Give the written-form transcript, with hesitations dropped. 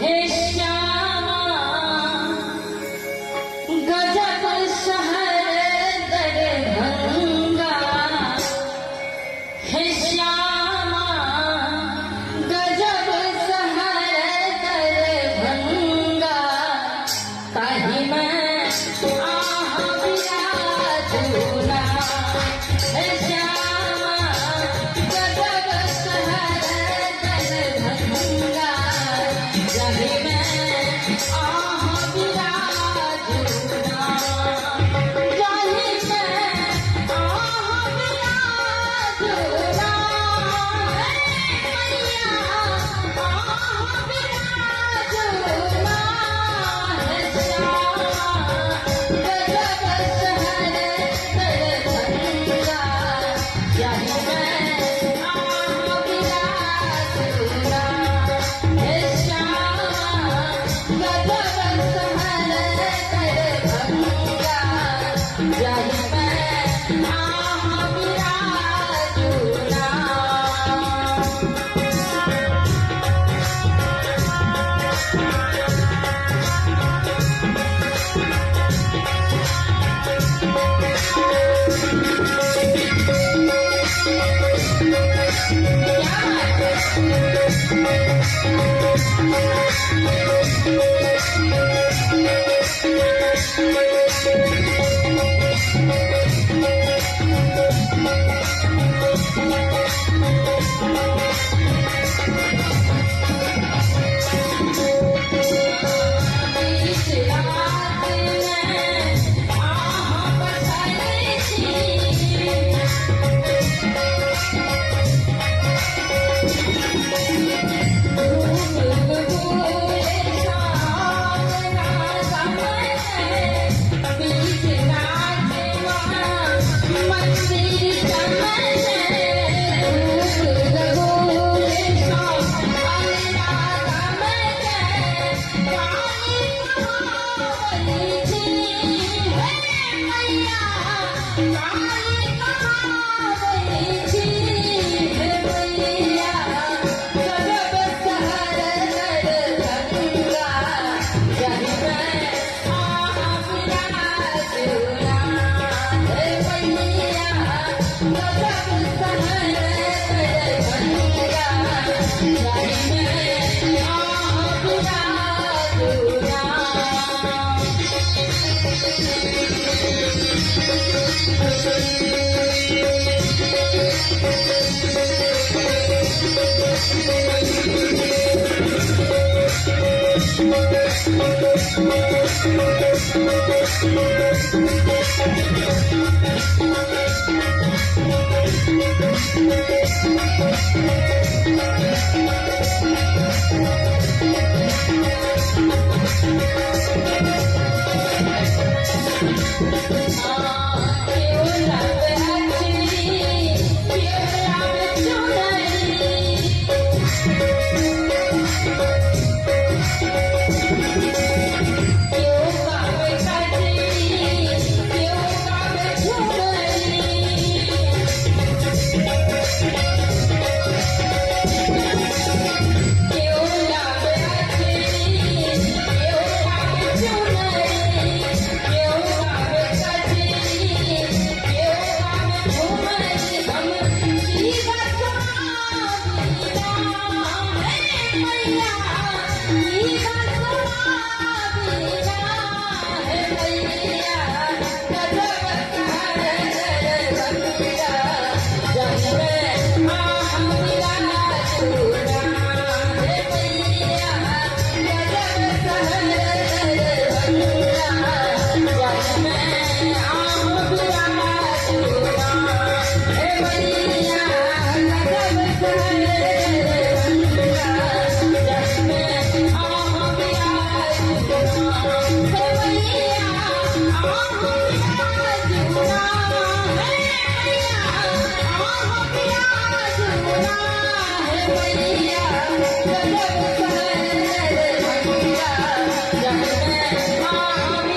हे श्यामा गजब शहर दरभंगा, हे श्यामा गजब शहर दरभंगा, ताहिमे अहाँ बिराजू ना। हे श्यामा गजब शहर दरभंगा, जाहिमे अहाँ बिराजू ना, जाहिमे अहाँ बिराजू ना, हे मैया अहाँ बिराजू ना। हे श्यामा गजब शहर दरभंगा, जाहिमे अहाँ बिराजू ना। हे श्यामा गजब शहर दरभंगा, जाहिमे अहाँ बिराजू ना। क्या बात है! बीच रात में अहाँ बसल छी, धूप धूल सामना समय, बीच रात मंदिर चमन, धूप धूल काली कहावै छी, हे मैया काली कहावै छी, हे मैया गजब शहर दरभंगा, जाहिमे अहाँ बिराजू ना। हे मैया गजब शहर दरभंगा, जाहिमे अहाँ बिराजू ना। केओ लाबै अचरी, केओ लाबै चुनरी, केओ गाबै कजरी, केओ गाबै झुमरी, केओ लाबै अचरी, केओ गाबै चुनरी, केओ गाबै कजरी, केओ गाबै झुमरी। हम की सुनाबी ना, हे मैया की सुनाबी ना, हे मैया गजब शहर दरभंगा, जाहिमे अहाँ बिराजू ना। हे मैया गजब शहर दरभंगा, जाहिमे अहाँ बिराजू ना। हे मैया गजब शहर दरभंगा, जाहिमे अहाँ बिराजू ना। हे मैया अहाँ बिराजू ना, हे मैया अहाँ बिराजू ना, हे मैया गजब शहर दरभंगा, जाहिमे अहाँ